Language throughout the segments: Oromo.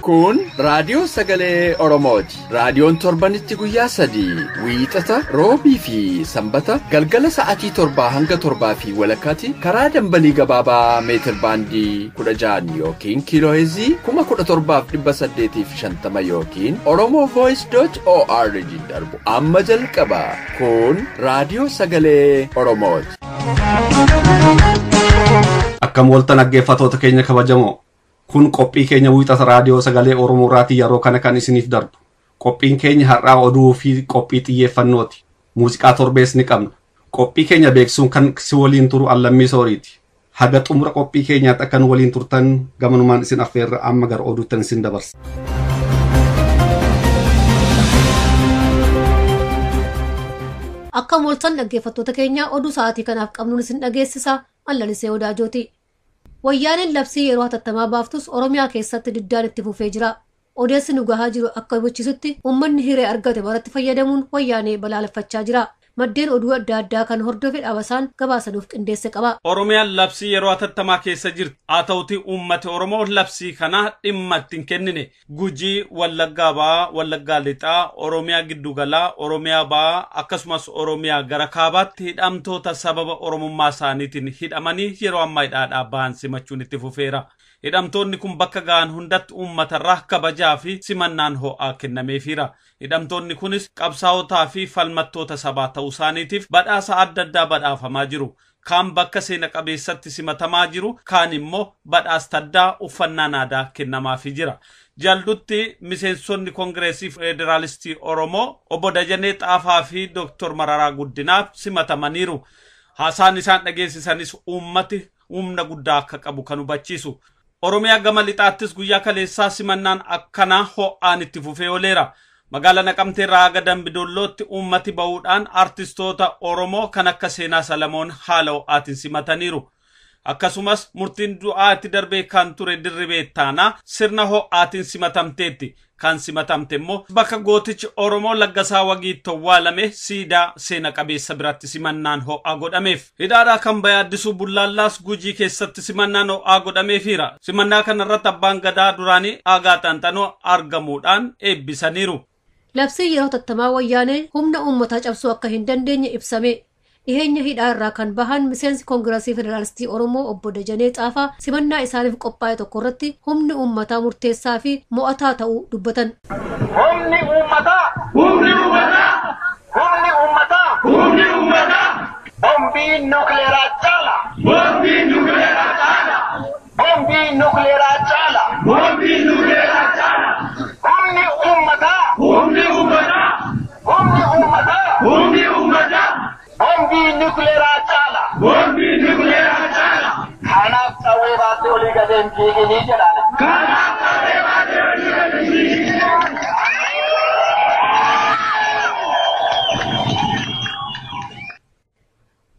Kun raadiyoo sagalee Oromooti. Raadiyoon torbanitti guyyaa 3 wiixata, roobii fi sanbata galgala sa'aatii 7 hanga 7:30 karaa dambalii gabaabaa meetir baandii 16 yookiin kiilooheezii 17,850 yookiin oromovoice.org darbu amma jalqaba. Kun raadiyoo sagalee Oromooti. Akkam waltan dhaggeeffattoota keenya kabajamoo. Kun qophii keenya wiixata raadiyoo sagalee Oromoo irraatii yeroo kana kan isiniif darbu. Qophiin keenya har'aa oduu fi qophii xiyyeeffannooti. Muuziqaa torbees ni qabna. Qophii keenya beeksisuun kan si waliin turu Allammii Sooriiti. Haga xumura qophii keenyaatti akkan waliin turtan gamanumaan isin affeerra amma gara oduuttan isin dabarsa. Akkam waltan dhaggeeffattoota keenya oduu sa'aatii kanaaf qabnuun isin dhageessisa. Allalisee Odaajooti. Wayyaaneen labsii yeroo hatattamaa baaftus Oromiyaa keessatti diddaan itti fufee jira. Odeessi nu gahaa jiru akka hubachiisutti uummanni hiree argate baratti fayyadamuun wayyaanee balaaleffachaa jira. Maddeen oduu adda addaa kan hordofe dhaabasaan gabaasanuuf qindeesse qaba. Oromiyaan labsii yeroo hatattamaa keessa jirti. Haa ta'uti uummati Oromoo labsii kana dhimma itti hin kennine. Gujii, Wallaggaa Ba'aa, Wallaggaa Lixaa, Oromiyaa Giddugalaa, Oromiyaa Ba'aa akkasumas Oromiyaa gara Kaabaatti hidhamtoota sababa Oromummaa isaaniitiin hidhamanii yeroo ammaa hidhaadhaa ba'an simachuun itti fufeera. Hidhamtoonni kun bakka ga'an hundatti uummatarraa kabajaa fi simannaan ho'aa kennameefiira. Hidhamtoonni kunis qabsaa'otaa fi falmattoota sabaa ta'uu isaaniitiif badhaasa adda addaa badhaafamaa jiru. Kaan bakka seena qabeessatti simatamaa jiru, kaan immoo badhaasa addaa uffannaan aadaa kennamaafii jira. Jaldutti miseensonni Koongireesii Federaalistii Oromoo obbo Dajanee Xaafaa fi Dooktor Mararaa Guddinaa simatamaniiru. Haasaan isaan dhageessisanis uummati humna guddaa akka qabu kan hubachiisu. Oromiyaa gama lixaattis guyyaa kaleessaa simannaan akkanaa ho'aan itti fufee ooleera. Magaalaa Naqamtee irraa haga Dambidollootti uummati ba'uudhaan artistoota Oromoo kan akka Seenaa Salamoon haala ho'aatiin simataniiru. Akkasumas murtiin du'aa itti darbee kan ture Dirribee Taanaa sirna ho'aatiin simatamteetti. Kan simatamte immoo bakka gootichi Oromoo Laggasaa Wagiitti owwaalame siidaa seena qabeessa biratti simannaan ho'aa godhameef. Hidhaadhaa kan bahe Addisuu Bullaallaas Gujii keessatti simannaan ho'aa godhameefiira. Simannaa kanarratti abbaan gadaa duraanii Aagaa Xanxanoo argamuudhaan eebbisaniiru. Labsiin yeroo hatattamaa wayyaanee humna uummataa cabsuu akka hin dandeenye ibsame. Dhiheenya hidhaa irraa kan bahan miseensi Koongireesii Federaalistii Oromoo obbo Dajanee Xaafaa simannaa isaaniif qophaa'e tokko irratti humni uummataa murteessaa fi mo'ataa ta'uu dubbatan. Humni uummataa! Humni uummataa! Humni uummataa! Humni uummataa! Bombiin nukleeraa caala! Bombiin nukleeraa caala! Bombiin nukleeraa caala! Bombiin nukleeraa caala! Humni uummataa! Humni uummataa! Humni uummataa! Humni uummataa! Bombii nukleeraa caala! Bombii nukleeraa caala! Kanaaf qawwee baatee olii gadee hin fiiginii jedhaan. Kanaaf qawwee baatee olii gadee hin fiiginii.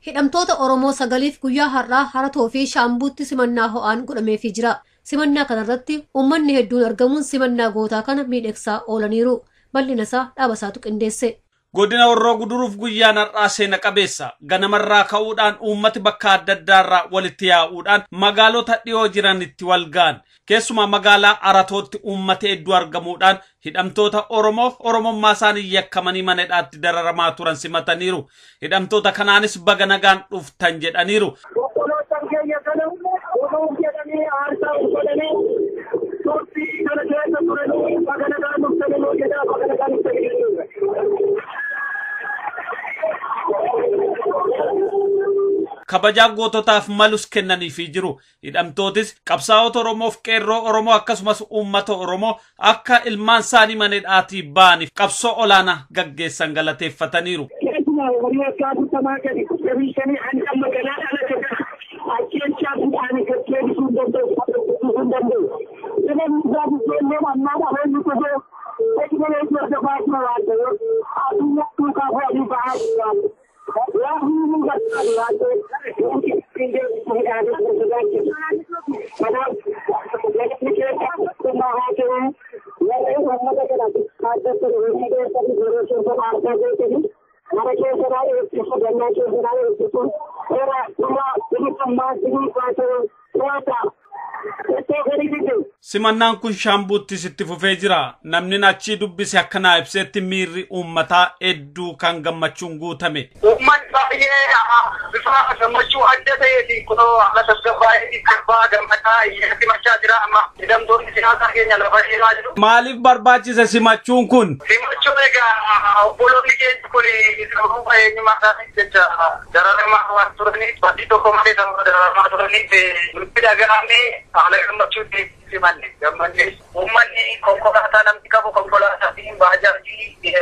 Hidhamtoota Oromoo 9 guyyaa har'aa Haratoo fi Shaambuutti simannaa ho'aan godhameefii jira. Simannaa kanarratti uummanni hedduun argamuun simannaa gootaa kana miidhagsaa oolaniiru. Bal'ina isaa dhaabasaatu qindeesse. Godina Horroo Guduruuf guyyaan har'aa seena qabeessa. Ganamarraa ka'uudhaan uummati bakka adda addaarraa walitti yaa'uudhaan magaalota dhiyoo jiranitti wal ga'an. Keessumaa magaalaa Aratootti uummata hedduu argamuudhaan hidhamtoota Oromoo Oromummaa isaanii yakkamanii mana hidhaatti dararamaa turan simataniiru. Hidhamtoota kanaanis baga nagaan dhuftan jedhaniiru. Obbolootan keenya kana oduuf jedhanii aarsaa godhanii turtii kana keessa turanii baga nagaan dhuftanii jedhaa baga nagaan dhuftanii jechuudha. Kabajaa goototaaf malus kennaniifii jiru. Hidhamtootis qabsaa'ota Oromoof qeerroo Oromoo akkasumas uummata Oromoo akka ilmaan isaanii mana hidhaatii ba'aniif qabsoo olaanaa gaggeessan galateeffataniiru. Keessumaa horii waggaa 40 gadi jabeessanii hanga magaalaa dhalate kana ajjeechaa bu'aan gaggeessuu hin danda'u. Sababni isaa ijoolleen ammaa dhaloonni dhufee teekinooloojii hordofaa jira waan ta'eef addunyaa duukaa bu'anii ba'aa jiru waan ta'eef. Simannaan kun Shaambuuttis itti fufee jira. Namni achii dubbise akkanaa ibsetti miirri uummataa hedduu kan gammachuun guutame. Uummanni baay'ee bifa gammachuu adda ta'eetiin kunoo haala tasgabbaa'eetiin sirbaa gammadaa simachaa jira amma hidhamtoonni siyaasaa keenya lafa dheeraa jiru. Maaliif barbaachise simachuun kun? Simachuun egaa obboloonni keenya kun sababa eenyummaa isaaniif jecha dararamaa waan turaniif badii tokko malee sababa dararamaa turaniif nutti dhaga'amee haala gammachuutiin simanne gammanne. Uummanni konkolaataa namni qabu konkolaataatiin baajaajii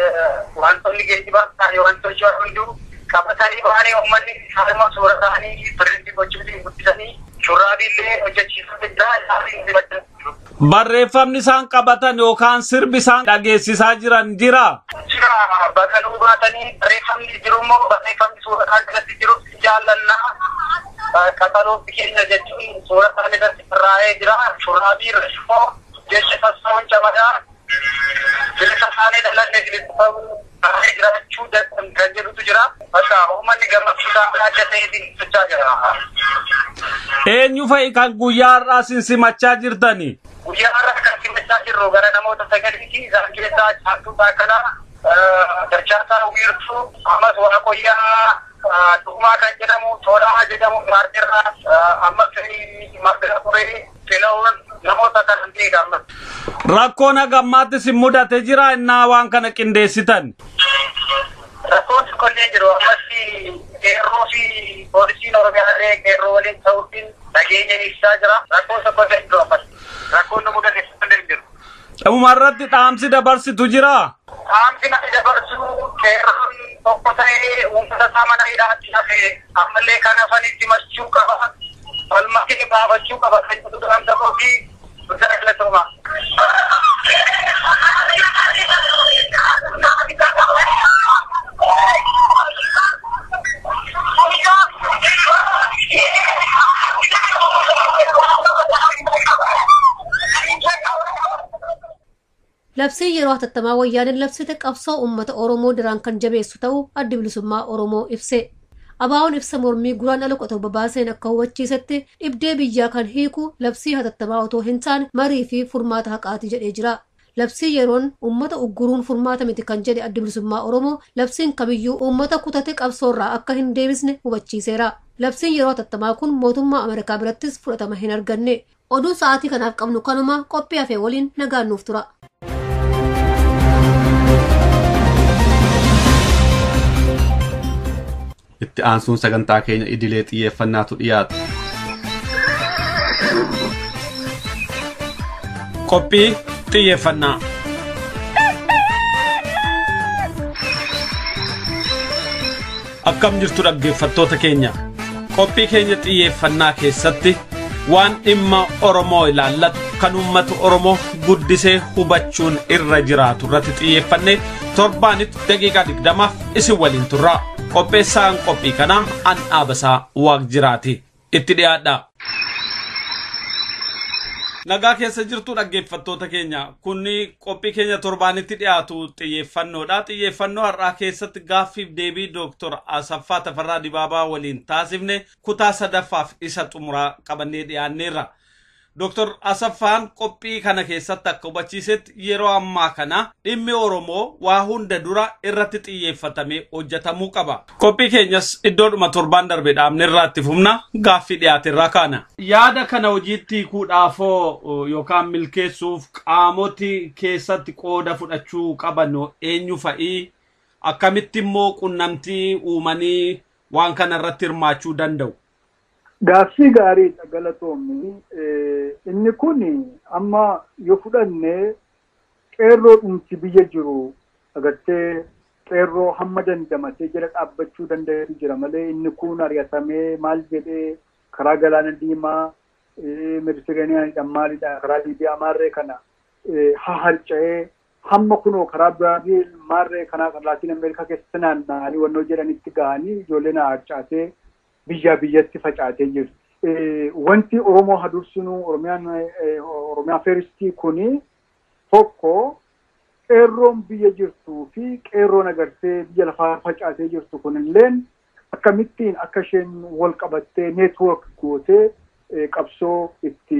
wantoonni geejjibaa ta'an wantoonni hunduu qabatanii bahanii uummanni haaluma suura isaanii piriintii gochuutiin guddisanii shurraabiillee hojjechiisaa jira isaaniin simachaa jiru. Barreeffamni isaan qabatan yookaan sirbi isaan dhageessisaa jiran jira. Jira bakka nuu baatanii barreeffamni jiru immoo barreeffamni suura isaan irratti jiru jaallannaa qaxalootti keenya jechuun suura isaan irratti barraa'ee jira. Shurraabii irra immoo jecha sassaawwan camadaa bilisa isaanii dhalanne bilisifamuu taa'ee jiraachuu kan jedhutu jira. Bakka uummanni gammachuudhaan adda ta'eetiin socho'aa jira. Eenyu fa'i kan guyyaa har'aa sin simachaa jirtani? Guyyaa har'aa kan simachaa jirru gara namoota sagaliiti. Isaan keessaa Caaltuu Taakkalaa, Dachaasaa Wiirtuu, ammas Waaqoyyaa Dhugumaa kan jedhamu, Toolaa jedhamu, Maartirraa, ammas Margaa Turee, Filawoon namoota kan ta'edha ammas. Rakkoon hagammaatti sin mudate jira innaa waan kana qindeessitan. Rakkoon tokkollee jiru ammas qeerroo fi poolisiin Oromiyaa illee qeerroo waliin ta'uutiin nageenya eegsisaa jira. Rakkoon tokkollee jiru ammas. Rakkoon nu mudate tokkollee jiru. Dhuma irratti dhaamsi dabarsitu jira. Dhaamsi nami dabarsu qeerroon tokko ta'ee uummata isaa mana hidhaatti hafe ammallee kan hafanitti machuu qaba. Falmatee baafachuu qaba kan jedhu dhaamsa koo fi guddaa galatooma. Labsiin yeroo hatattamaa wayyaaneen labsite qabsoo uummata Oromoo daraan kan jabeessu ta'uu Addi Bilisummaa Oromoo ibse. Abaa'oon ibsa mormii guraan ala 17 baaseen akka hubachiisetti dhibdee biyyaa kan hiiku labsii hatattamaa otoo hin taane marii fi furmaata haqaati jedhee jira. Labsii yeroon uummata ugguruun furmaata miti kan jedhe Addi Bilisummaa Oromoo labsiin kamiyyuu uummata kutate qabsoorraa akka hin deebisne hubachiiseera. Labsiin yeroo hatattamaa kun mootummaa Ameerikaa birattis fudhatama hin arganne. Oduun sa'aatii kanaaf qabnu kanuma qophii hafee waliin nagaan nuuf tura. Itti aansuun sagantaa keenya idilee xiyyeeffannaatu dhiyaata. Qophii xiyyeeffannaa. Akkam jirtu dhaggeeffattoota keenya. Qophii keenya xiyyeeffannaa keessatti waan dhimma Oromoo ilaallatu kan uummata Oromoo guddisee hubachuun irra jiraatu irratti xiyyeeffannee torbaanitti daqiiqaa 20 isin waliin turra. Qopheessaan qophii kanaa an Dhaabasaa Waaqjiraati. Itti dhiyaadha. Nagaa keessa jirtu dhaggeeffattoota keenya. Kunni qophii keenya torbaanitti dhiyaatu xiyyeeffannoodha. Xiyyeeffannoo har'aa keessatti gaaffiif deebii Dooktor Asaffaa Tafarraa Dibaabaa waliin taasifne kutaa sadaffaaf isa xumuraa qabannee dhiyaanneerra. Dooktor Asaffaan qophii kana keessatti akka hubachiisetti yeroo ammaa kana dhimmi Oromoo waa hunda dura irratti xiyyeeffatamee hojjetamuu qaba. Qophii keenyas iddoodhuma torbaan darbe dhaabne irraa itti fufna gaaffii dhiyaate irraa kaana. Yaada kana hojiitti hiikuudhaafoo yookaan milkeessuuf qaamoti keessatti qooda fudhachuu qaban eenyu fa'ii akkamitti immoo qunnamtii uumanii waan kana irratti hirmaachuu danda'u? Gaaffii gaariidha galatoomni. Inni kun amma yoo fudhanne qeerroo dhumti biyya jiru agartee qeerroo hamma dandamatee jala dhaabbachuu danda'etu jira malee inni kun ari'atamee maal jedhee karaa galaana diimaa Meditiraaniyaanidha maalidha karaa Liibiyaa maarree kana haharca'ee hamma kunoo karaa Biraaziil maarree kanaa Laatiin Ameerikaa keessa naanna'anii wannoo jedhanitti ga'anii ijoolleen harcaatee biyyaa biyyatti facaatee jirti. Wanti Oromoo hadursinuu Oromiyaa Feeristii kuni tokko qeerroon biyya jirtuu fi qeerroon agartee biyya lafaa facaatee jirtu kunilleen Akkamittiin akka isheen wal qabattee network gootee qabsoo itti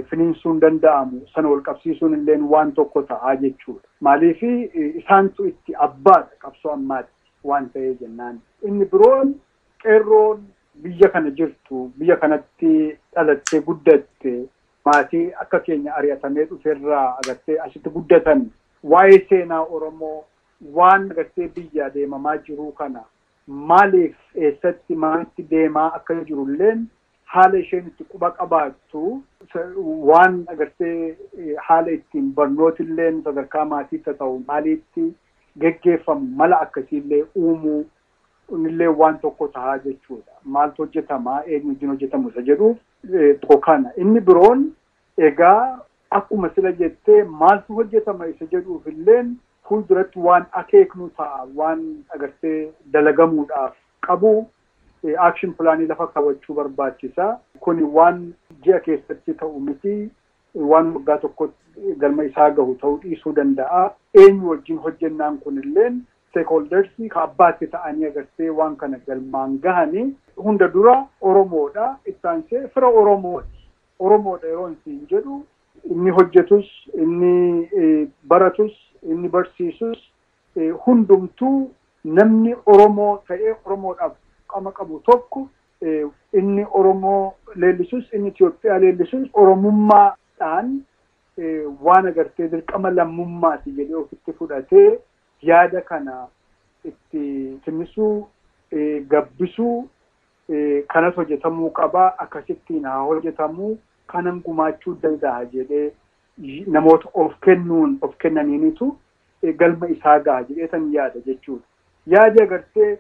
finiinsuun danda'amu sana wal qabsiisuun illeen waan tokko ta'aa jechuudha. Maaliif isaantu itti abbaadha qabsoo ammaatti waan ta'ee jennaan. Inni biroon qeerroon biyya kana jirtu, biyya kanatti dhalattee guddatte, maatii akka keenya ari'atamee dhuferraa agartee asitti guddatan, waa'ee seenaa Oromoo waan agartee biyya deemamaa jiru kana maaliif eessatti maalitti deemaa akka jirulleen haala isheen itti quba qabaattu, waan agartee haala ittiin barnootilleen sadarkaa maatiitti ta'u maaliitti geggeeffamu mala akkasiillee uumuu illee waan tokko tahaa jechuudha. Maaltu hojjetamaa, eenyu wajjin hojjetamu isa jedhu tokko kana. Inni biroon egaa akkuma sila jettee maaltu hojjetama isa jedhuuf illeen fuulduratti waan akeeknu ta'a, waan agartee dalagamuudhaaf qabu action plaanii lafa kaawwachuu barbaachisa. Kuni waan ji'a keessatti ta'u miti, waan waggaa tokkotti galma isaa gahu ta'uu dhiisuu danda'a. Eenyu wajjin hojjennaan kunilleen stakeholders ka abbaatti ta'anii agartee waan kana galmaan gahanii hunda dura Oromoodha. Ittaansee fira Oromooti. Oromoodha yeroo isin jedhu inni hojjetus, inni baratus, inni barsiisus hundumtuu namni Oromoo ta'ee Oromoodhaaf qama qabu tokko, inni Oromoo leellisus, inni Itoophiyaa leellisus Oromummaadhaan waan agartee dirqama lammummaati jedhee ofitti fudhatee yaada kana itti tinnisuu, gabbisuu kanas hojjetamuu qaba, akkasittiin haa hojjetamuu, kanan gumaachuu danda'a jedhee namoota of kennuun of kennaniinitu galma isaa gaha jedhee tan yaada jechuudha. Yaadi agartee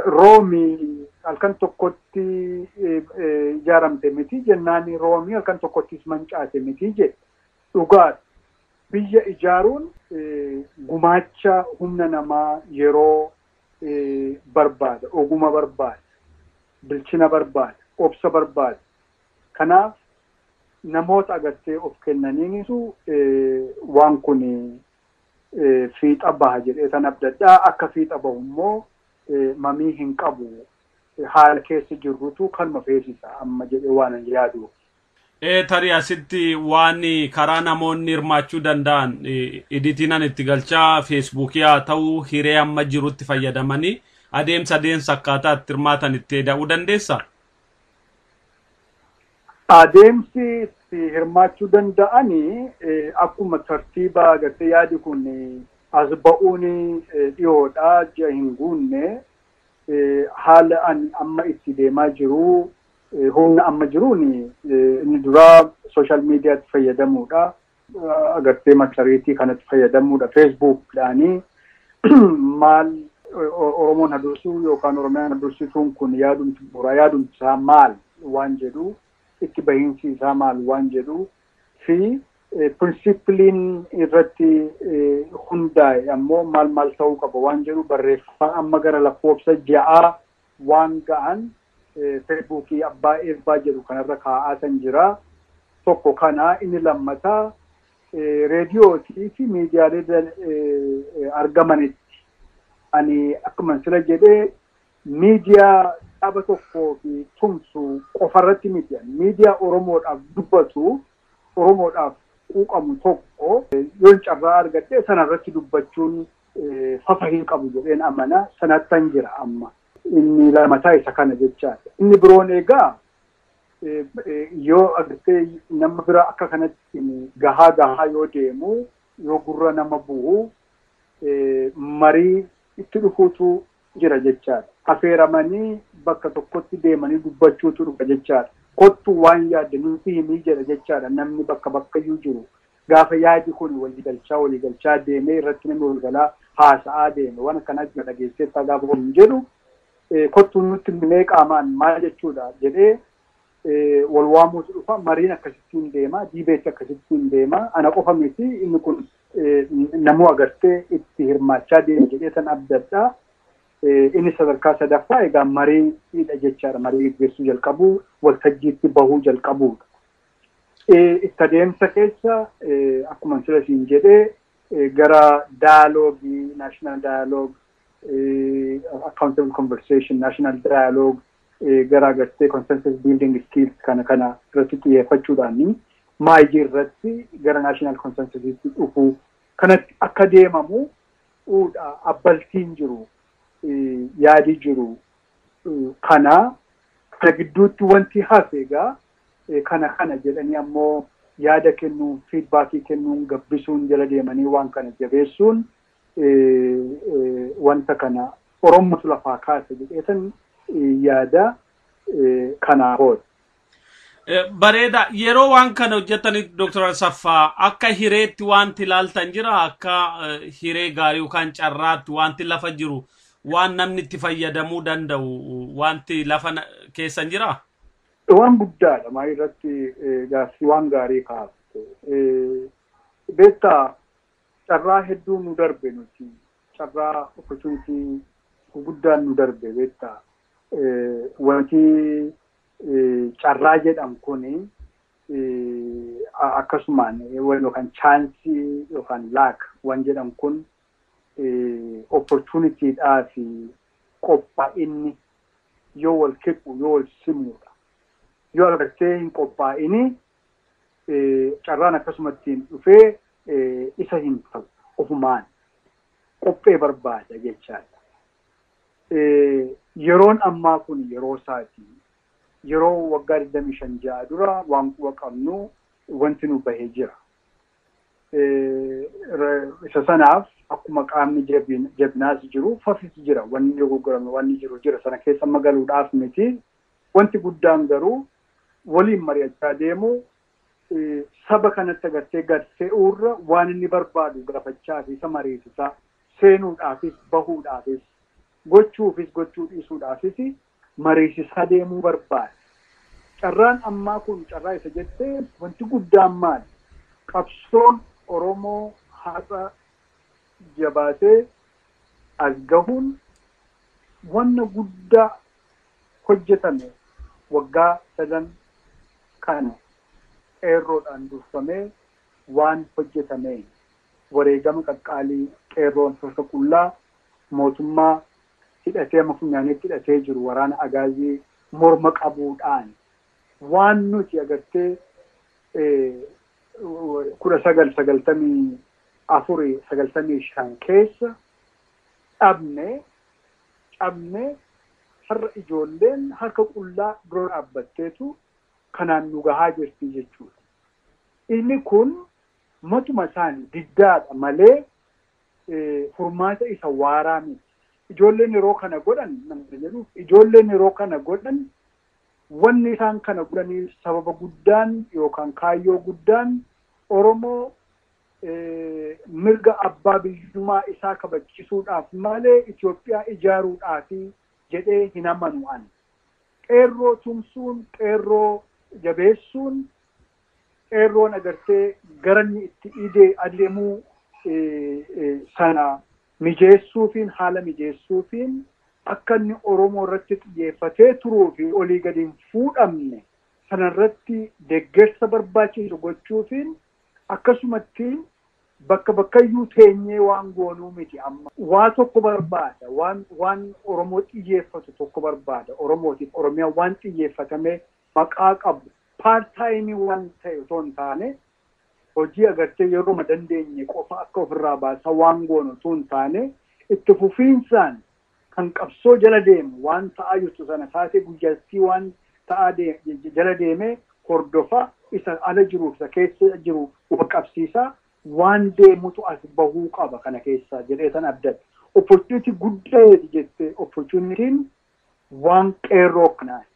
Roomii halkan tokkotti ijaaramte miti jennaan, Roomii halkan tokkottis mancaate miti jedhe. Dhugaadha. Biyya ijaaruun gumaacha humna namaa yeroo barbaada, oguma barbaada, bilchina barbaada, obsa barbaada. Kanaaf namoota agartee of kennaniinitu waan kun fiixa baha jedhee tan abdadhaa. Akka fiixa bahu immoo mamii hin qabu. Haala keessa jirrutu kanuma feesisa amma jedhee waan an yaadu. Tarii asitti waan karaa namoonni hirmaachuu danda'an iditiin itti galchaa Feesbuukii haa ta'u hiree amma jirutti fayyadamanii adeemsa akkaataa itti hirmaatan itti da'uu dandeessaa? Adeemsi itti hirmaachuu danda'anii akkuma tartiiba agartee yaadi kun as ba'uun dhiyoodha, ji'a hin guunne, haala ani amma itti deemaa jiru humna amma jiruun inni duraa sooshaal miidiyaatti fayyadamuudha. Agartee marsariitii kanatti fayyadamuudha. Feesbuukidhaanii maal Oromoon hadursuu yookaan Oromiyaan hadursituun kun yaadumti bu'uuraa yaadumti isaa maal waan jedhu, itti bahiinsi isaa maal waan jedhu fi pirinsipiliin irratti hundaa'e ammoo maal maal ta'uu qaba waan jedhu barreeffama amma gara lakkoofsa 6 waan ga'an Feesbuukii Abbaa Eebbaa jedhu kanarra kaa'aa kan jira. Tokko kana. Inni lammataa reediyootii fi miidiyaalee argamanitti ani akkuma sila jedhee miidiyaa dhaaba tokkoo fi tumsu qofarratti miti. Miidiyaa Oromoodhaaf dubbatu, Oromoodhaaf quuqamu tokko yoon carraa argadhe sanarratti dubbachuun fafa hin qabu jedheen amana. Sanattan jira amma. Inni lammataa isa kana jechaadha. Inni biroon egaa yoo agartee nama bira akka kanatti gahaa yoo deemu, yoo gurra nama bu'u marii itti dhufuutu jira jechaadha. Affeeramanii bakka tokkotti deemanii dubbachuutu dhufa jechaadha. Kottu waan yaadde nuti himii jedha jechaadha namni bakka bakkayyuu jiru. Gaafa yaadi kun waliigalchaa deemee irratti namni waliigalaa haasa'aa deeme waan akkanaa jira dhageesseettaa gaafa waliin jedhu kottu nutti himee qaamaan maal jechuudha jedhee wal waamuutu dhufa. Mariin akkasittiin deema, diibeetti akkasittiin deema. Ana qofa miti, inni kun namuu agartee itti hirmaachaa deema jedhee san abdadha. Inni sadarkaa sadaffaa egaa mariidha jechaadha. Marii gaggeessuu jalqabuu, waltajjiitti bahuu jalqabuudha. Itti adeemsa keessa akkuma sila siin jedhee gara daaloogii, naashinaal daaloog Accountable conversation, national dialogue, gara agartee consensus building skills kana irratti xiyyeeffachuudhaan maayii irratti gara national consensusitti dhufuu kanatti akka deemamu abbaltiin jiru, yaadi jiru kana gidduutti wanti hafe egaa kana jedhanii ammoo yaada kennuun, feedbackii kennuun, gabbisuun, jala deemanii waan kana jabeessuun wanta kana Oromootu lafaa kaase jedheetan yaada kanaa hoola. Bareeda. Yeroo waan kana hojjetanitti, Dr. Asaffaa, akka hireetti wanti ilaaltan jira? Akka hiree gaarii yookaan carraatti wanti lafa jiru, waan namni itti fayyadamuu danda'u, wanti lafa keessan jira? Waan guddaadha. Maa irratti gaaffii waan gaarii kaafte. Beektaa, carraa hedduu nu darbe nuti. Carraa opportunity guddaan nu darbe, beektaa. Wanti carraa jedhamu kuni akkasumaan yookaan chance yookaan luck waan jedhamu kun opportunitiidhaa fi qophaa'inni yoo wal kiqu, yoo wal simuudha. Yoo agartee hin qophaa'ini, carraan akkasumattiin dhufee isa hin ta'u, ofumaan qophee barbaada jechaadha. Yeroon ammaa kun yeroo isaati. Yeroo waggaa 25 ja'a dura waan quba qabnu wanti nu bahee jira. Isa sanaaf akkuma qaamni jabinaas jiru, fafis jira, wanni dogoggorame wanni jiru jira, sana keessa magaluudhaaf miti. Wanti guddaan garuu waliin mari'achaa deemu, saba kanatti agartee gad fe'uurra waan inni barbaadu gaafachaa fi isa mariisisaa seenuudhaafis, bahuudhaafis, gochuufis, gochuu dhiisuudhaafis mariisisaa deemuu barbaada. Carraan ammaa kun carraa isa jettee, wanti guddaan maali? Qabsoon Oromoo har'a jabaatee as gahuun wanna guddaa hojjetame waggaa 3 kana qeerroodhaan durfamee waan hojjetame, wareegama qaqqaalii qeerroon harka qullaa mootummaa hidhatee amma funyaanitti hidhatee jiru, waraana agaazii morma qabuudhaan, waan nuti agartee 1994, 95 keessa dhabne cabne, har'a ijoolleen harka qullaa dura dhaabbatteetu kanaan nu gahaa jirti jechuudha. Inni kun matuma isaan diddaadha malee furmaata isa waaraa miti. Ijoolleen yeroo kana godhan nama jedhuuf, ijoolleen yeroo kana godhan, wanni isaan kana godhaniif sababa guddaan yookaan kaayyoo guddaan Oromoo mirga abbaa biyyummaa isaa kabachisuudhaaf malee Itoophiyaa ijaaruudhaaf jedhee hin amanu ani. Qeerroo tumsuun, qeerroo jabeessuun, qeerroon agartee garanni itti idee adeemuu sana mijeessuufiin, haala mijeessuufiin, akka inni Oromoo irratti xiyyeeffatee turuu fi olii gadi hin fuudhamne sanarratti deeggarsa barbaachisu gochuufiin, akkasumatti bakka bakkayyuu teenyee waan goonuu miti amma. Waa tokko barbaada, waan Oromoo xiyyeeffatu tokko barbaada. Oromootiif Oromiyaa waan xiyyeeffatamee maqaa qabu, part-time waan ta'e otoo hin taane, hojii agartee yeroo dandeenye qofa akka ofirraa baasaa waan goonu otoo hin taane, itti fufiinsaan kan qabsoo jala deemu, waan ta'aa jirtu sana taatee guyyaattii waan ta'aa jala deemee hordofa, isa ala jiru, isa keessa jiru wal qabsiisaa waan deemutu as bahuu qaba kana keessaa jedhee san abdadha. Opportunity guddaa jettee, opportunitiin waan qeerroo kanaati.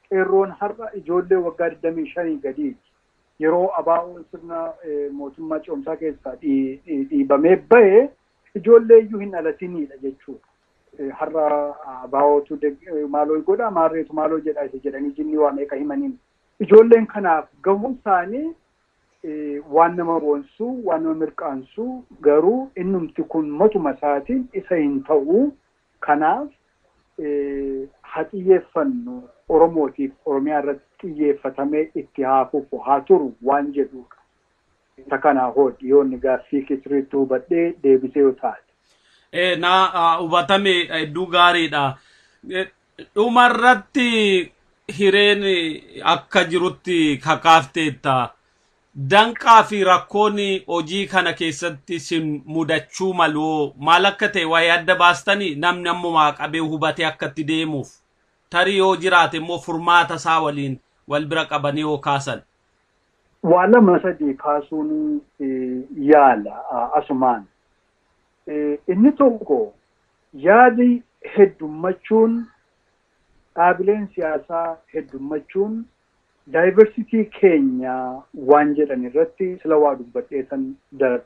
Qeerroon har'a ijoollee waggaa 25 gadiiti. Yeroo ABO'n sirna mootummaa ce'umsaa keessaa dhiibamee bahe ijoollee iyyuu hin dhalatinidha jechuudha. Har'a ABO'tu maaloo godha, maarreetu maaloo jedha isa jedhanii jinni waa meeqa himaniin. Ijoolleen kanaaf gahuun isaanii waan nama boonsuu, waan nama mirqaansuu, garuu innumti kun matuma isaatiin isa hin ta'u. Kanaaf haa xiyyeeffannu, Oromootiif Oromiyaa irratti xiyyeeffatamee itti haa fufu, haa turu waan jedhudha. Isa kanaa hoo dhiyoonni gaaffii sirriitti hubadhee deebisee yoo taate. Na hubatame, hedduu gaariidha. Dhumarratti hireen akka jirutti kakaafteetta. Danqaa fi rakkoon hojii kana keessatti sin mudachuu malu maal akka ta'e waa'ee adda baastanii namni ammumaa qabee hubatee akka itti deemuuf, tarii yoo jiraate immoo furmaata isaa waliin wal bira qabanii yoo kaasan. Waa lama sadii kaasuun yaala asumaan. Inni tokko, yaadi heddummachuun, dhaabileen siyaasaa heddummachuun, diversity keenya waan jedhan irratti sila waa dubbadheetan darbe.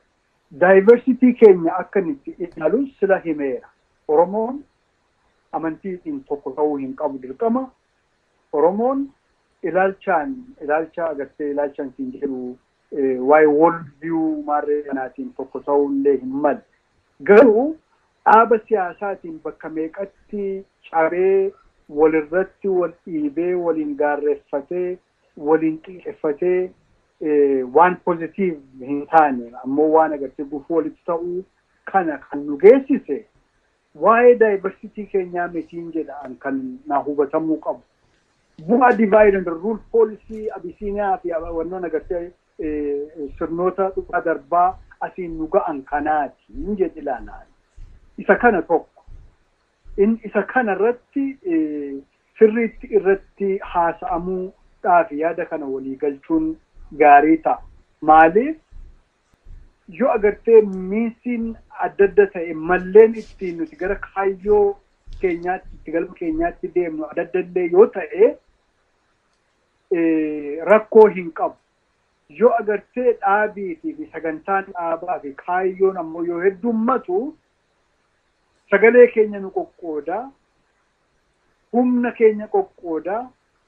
Diversity keenya akka inni itti ilaalu sila himeera. Oromoon amantiitiin tokko ta'uu hin qabu dirqama. Oromoon ilaalchaan, ilaalcha agartee, ilaalchaan siin jedhu, waa'ee world view maarree kanaatiin tokko ta'uu illee hin malle. Garuu dhaaba siyaasaatiin bakka meeqatti cabee, walirratti wal dhiibee, waliin gaarreeffatee, waliin xiqqeeffatee, waan positive hin taane ammoo waan agartee gufuu walitti ta'uu kana kan nu geessise waa'ee diversity keenyaa mitiin jedhaan kan na hubatamuu qabu. Bu'aa divide and rule policy Abisiiniyaa fi wannoon agartee sirnoota dhugaa darbaa asiin nu ga'an kanaati hin jedhi ilaalaan. Isa kana tokko. Isa kana irratti sirriitti irratti haasa'amuudhaaf yaada kana walii galchuun gaarii ta'a. Maaliif, yoo agartee miinsiin adda adda ta'e, malleen ittiin nuti gara kaayyoo keenyaatti, itti galma keenyaatti deemnu adda adda illee yoo ta'e, rakkoo hin qabu. Yoo agartee dhaabiitii fi sagantaan dhaabaa fi kaayyoon ammoo yoo heddummatu, sagalee keenya nu qoqqoodaa, humna keenya qoqqoodaa,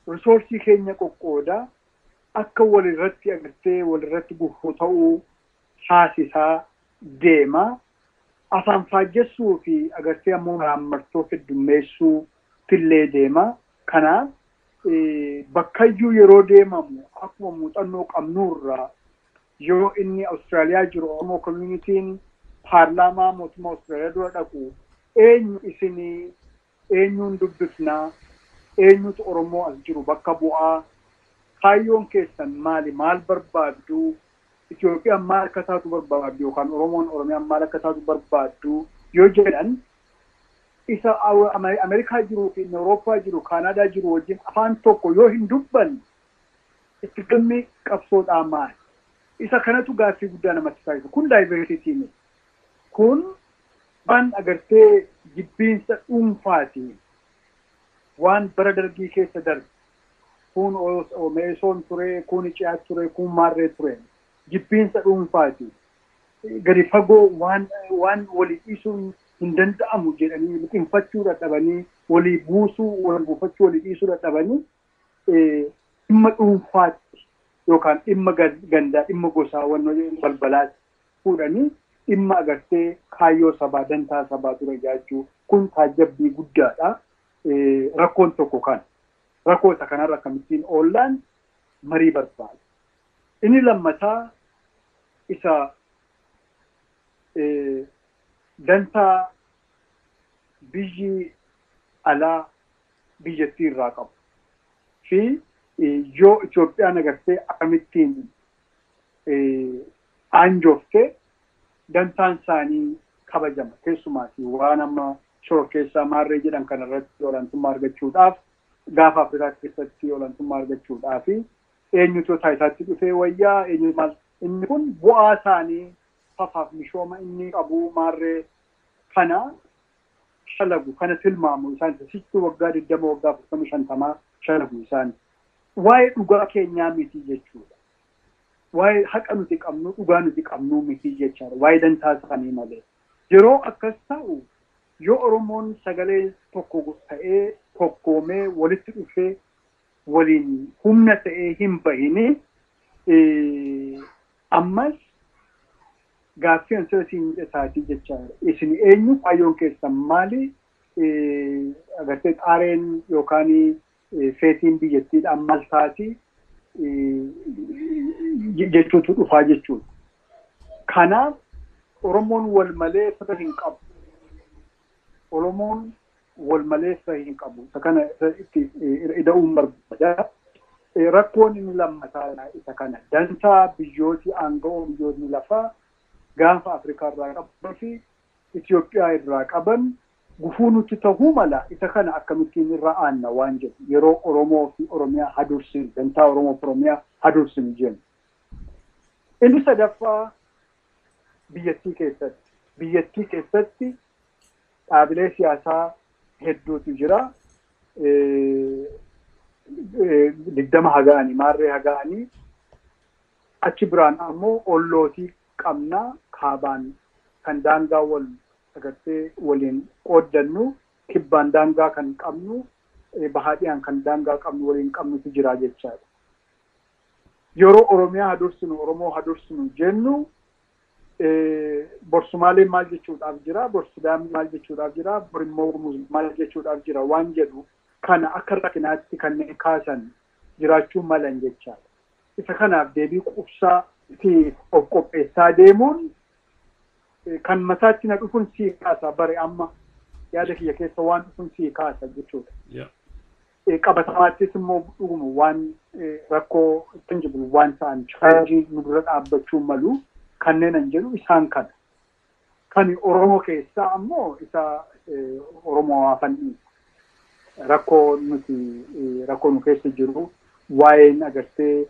resource keenya qoqqoodaa, akka walirratti agartee walirratti gufuu ta'uu taasisaa deema. Afaan faajjessuu fi agartee ammoo maraammartoo heddummeessuu fillee deema. Kanaaf bakkayyuu yeroo deemamu akkuma muuxannoo qabnurraa, yoo inni Awustiraaliyaa jiru Oromoo communityn paarlaamaa mootummaa Awustiraaliyaa dura dhaqu, eenyu isinii, eenyuun dubbifnaa, eenyutu Oromoo as jiru bakka bu'aa, kaayyoon keessan maali, maal barbaaddu, Itoophiyaan maal akka taatu barbaaddu yookaan Oromoon Oromiyaan maal akka taatu barbaaddu yoo jedhan, isa Ameerikaa jiruu fi inni Awurooppaa jiru, Kaanaadaa jiru wajjin afaan tokko yoo hin dubbanne, itti galmi qabsoodhaa maali? Isa kanatu gaaffii guddaa namatti taasisa. Kun diversity miti. Kun waan agartee jibbiinsa dhuunfaati. Waan bara Dargii keessa darbe. Kun Meesoon ture, kun Iciyaat ture, kun Maarree ture. Jibbiinsa dhuunfaati. Gadi fagoo waan walii dhiisuun hin danda'amu jedhanii liqinfachuu dadhabanii, walii buusuu, wal buufachuu, walii dhiisuu dadhabanii, dhimma dhuunfaatti yookaan dhimma gandaa, dhimma gosaa, wannoo balbalaatti fuudhanii dhimma agartee kaayyoo sabaa, dantaa sabaa dura ijaajjuu, kun taajjabbii guddaadha. Rakkoon tokko kan rakkoo isa kanarra akkamittiin oollaan marii barbaada. Inni lammataa isa dantaa biyyi alaa biyyattii irraa qabu fi yoo Itoophiyaan agartee akkamittiin aanjooftee dantaan isaanii kabajama, keessumaati waan amma shororkeessaa maarree jedhan kanarratti olaantummaa argachuudhaaf, gaafa Afrikaa keessatti olaantummaa argachuudhaaf, eenyutu taayitaatti dhufee wayyaa, eenyu maal, inni kun bu'aa isaanii fafaaf mishooma inni qabu maarree kana shalagu, kana tilmaamu isaan sichuu waggaa 20, waggaa 40, 50 shalagu isaan. Waa'ee dhugaa keenyaa miti jechuudha. Waa'ee haqa nuti qabnu, dhugaa nuti qabnu miti jechaadha. Waa'ee dantaa isaanii malee. Yeroo akkas ta'u, yoo Oromoon sagalee tokko ta'ee, tokkoomee, walitti dhufee, waliin humna ta'ee hin bahini, ammas gaaffii ansira siin isaatii jechaadha. Isin eenyu, kaayyoon keessan maali? Agartee xaareen yookaan feetiin biyyattiidhaan maal taati jechuutu dhufaa jechuudha. Kanaaf Oromoon wal malee fira hin qabu. Oromoon wal maleessa hin qabu. Isa kana itti ida'uun barbaada. Rakkoon inni lammataa isa kana. Dantaa biyyooti aanga'oo biyyootni lafaa gaanfa Afrikaa irraa qaban fi Itoophiyaa irraa qaban gufuu nutti ta'uu mala. Isa kana akkamittiin irra aanna waan jedhu yeroo Oromoo fi Oromiyaa hadursinu, dantaa Oromoo fi Oromiyaa hadursinu jennu. Inni sadaffaa biyyattii keessatti. Biyyattii keessatti dhaabilee siyaasaa hedduutu jira. 20 haga'anii maarree haga'anii achi biraan ammoo ollootii qabnaa kaabaan kan daangaa wal agartee waliin qooddannu, kibbaan daangaa kan qabnu, bahaadhiyaan kan daangaa qabnu waliin qabnutu jira jechaadha. Yeroo Oromiyaa hadursinu, Oromoo hadursinu jennu Borsumaaleen maal jechuudhaaf jira, Borsudaan maal jechuudhaaf jira, Borimmoo Gumuz maal jechuudhaaf jira waan jedhu kana akka rakkinaatti kanneen kaasan jiraachuu malan jechaadha. Isa kanaaf deebii qubsaa fi of qopheessaa deemuun kan mataatti na dhufuun sii kaasa bare amma yaada kiyya keessa waan dhufuun sii kaasa jechuudha. Qabatamaattis immoo dhuguma waan rakkoo tangible waan ta'an challenge nu dura dhaabbachuu malu kanneen an jedhu isaan kana. Kan Oromoo keessaa ammoo isa Oromoo hafan rakkoo nuti rakkoo nu keessa jiru waa'een agartee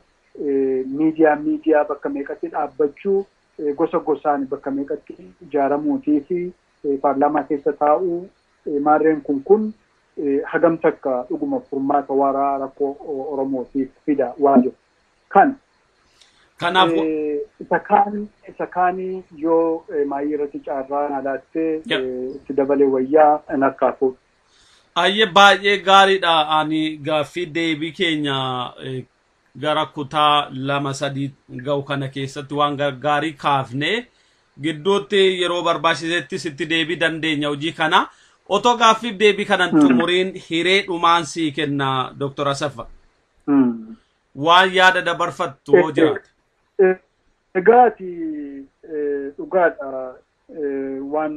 miidiyaa bakka meeqatti dhaabbachuu, gosa gosaan bakka meeqatti ijaaramuutii fi paarlaamaa keessa taa'uu maarreen kun hagam takka dhuguma furmaata waaraa rakkoo Oromootiif fida waan jiru. Kan Kanaaf isa kaanii yoo maayii irratti carraa alaattee itti dabalee wayyaa hin akkaafudha. Ayyee baay'ee gaariidha. Ani gaaffii deebii keenya gara kutaa 2-3 ga'u kana keessatti waan gaarii kaafne gidduutti yeroo barbaachisetti sitti deebii dandeenya hojii kana. Otoo gaaffiif deebii kanan xumuriin hiree dhumaan sii kenna Dr. Asaffa. Waan yaada dabarfattu hoo jiraate. Egaati dhugaadha. Waan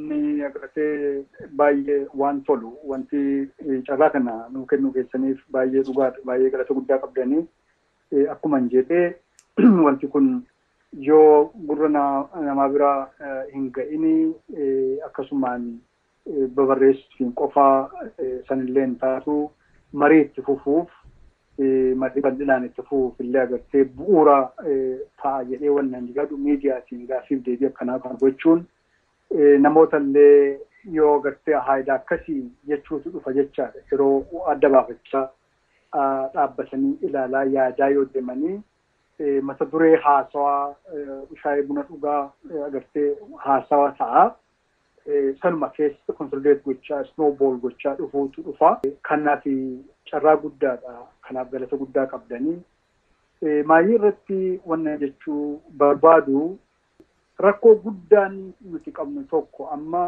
agartee baay'ee waan tolu wanti carraa kana nuu kennuu keessaniif baay'ee dhugaadha. Baay'ee galata guddaa qabdanii akkuma hin jedhee wanti kun yoo gurra namaa biraa hin ga'ini akkasumaan babarreessuun qofaa sanillee hin taatu marii itti fufuuf marii bal'inaan itti fufuuf illee agartee bu'uura ta'a jedhee wannan jedhu miidiyaatiin gaaffiif deebii akkanaa kan gochuun namoota illee yoo agartee haayidaa akkasii jechuutu dhufa jechaadha. Yeroo adda baafachaa dhaabbatanii ilaalaa yaadaa yoo deemanii mata duree haasawaa shaayii buna dhugaa agartee haasawaa ta'a. Sanuma keessa consolidate gochaa snowball gochaa dhufuutu dhufa. Kanaaf carraa guddaadha. Kanaaf galata guddaa qabdanii. Maayii irratti wanna jechuu barbaadu rakkoo guddaan nuti qabnu tokko amma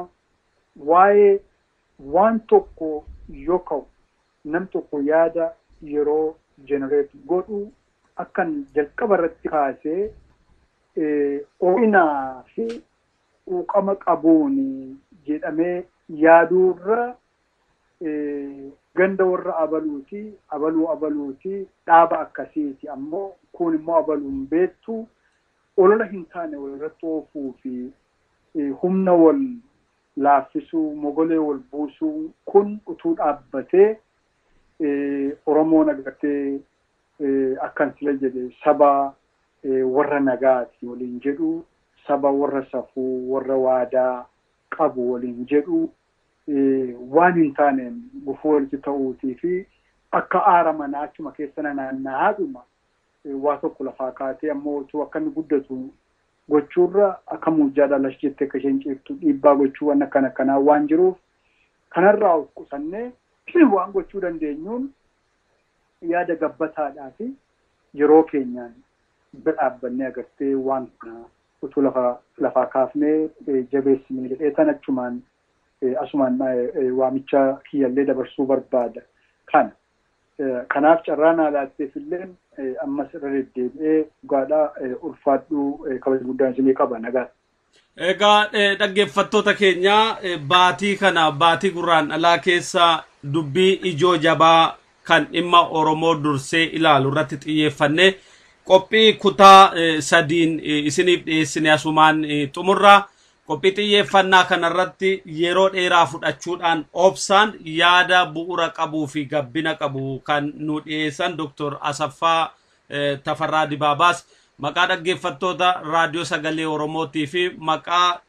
waa'ee waan tokko yoo ka'u nam tokko yaada yeroo generate godhu akkan jalqaba irratti kaasee ho'inaa fi quuqama qabuun jedhamee yaaduurra ganda warra abaluuti abaluu abaluuti dhaaba akkasiiti ammoo kun immoo abaluun beektu olola hin taane walirratti oofuu fi humna wal laaffisuu mogolee wal buusuu kun utuu dhaabbatee Oromoon agartee akkan sila jedhe saba warra nagaati waliin jedhu saba warra safuu warra waadaa qabu waliin jedhu waan hin taaneen gufuu walitti ta'uutii fi akka aara manaa achuma keessa naanna'aadhuma waa tokko lafaa kaatee ammoo utuu akka inni guddatu gochuurra akka muujjaa dhalash jettee akka isheen ciiftu dhiibbaa gochuu waan akkana akkanaa waan jiruuf kanarraa of qusannee waan gochuu dandeenyuun yaada gabbataadhaa fi yeroo keenyaan bira dhaabbannee agartee waan kana utuu lafaa kaafnee jabeessinee jedhee san achumaan asumaan waamicha kiyyallee dabarsuu barbaada. Kana kanaaf carraa naa laatteef illee ammas irra deddeebi'ee dhugaadhaa ulfaadhuu kabaja guddaan isinii qaba nagaa. Egaa dhaggeeffattoota keenya, baatii kana, baatii Gurraandhalaa keessa dubbii ijoo jabaa kan dhimma Oromoo dursee ilaalu irratti xiyyeeffannee qophii kutaa sadiin isiniif dhiyeessine asumaan xumurraa. Qophii xiyyeeffannaa kanarratti yeroo dheeraa fudhachuudhaan obsaan yaada bu'uura qabuu fi gabbina qabu kan nu dhiyeessan Dr. Asaffaa Tafarraa Dibaabaas maqaa dhaggeeffattoota Raadiyoo Sagalee Oromootii fi maqaa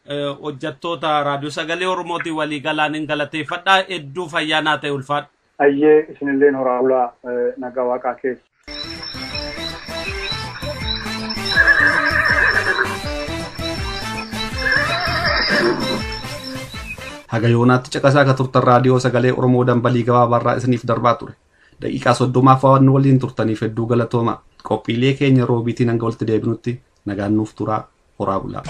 hojjettoota Raadiyoo Sagalee Oromootii waliigalaan hin galateeffadhaa. Hedduu fayyaanaa ta'e, ulfaadha. Ayyee, isinilleen horaa bulaa, nagaa waaqaa keessa. Haga yoonaatti caqasaa akka turtan Raadiyoo Sagalee Oromoo dambalii gabaabaarraa isiniif darbaa ture. Daqiiqaa 30f waan nu waliin turtaniif hedduu galatooma. Qophiilee keenya roobiitiin hanga walitti deebinutti nagaan nuuf turaa, horaa bulaa.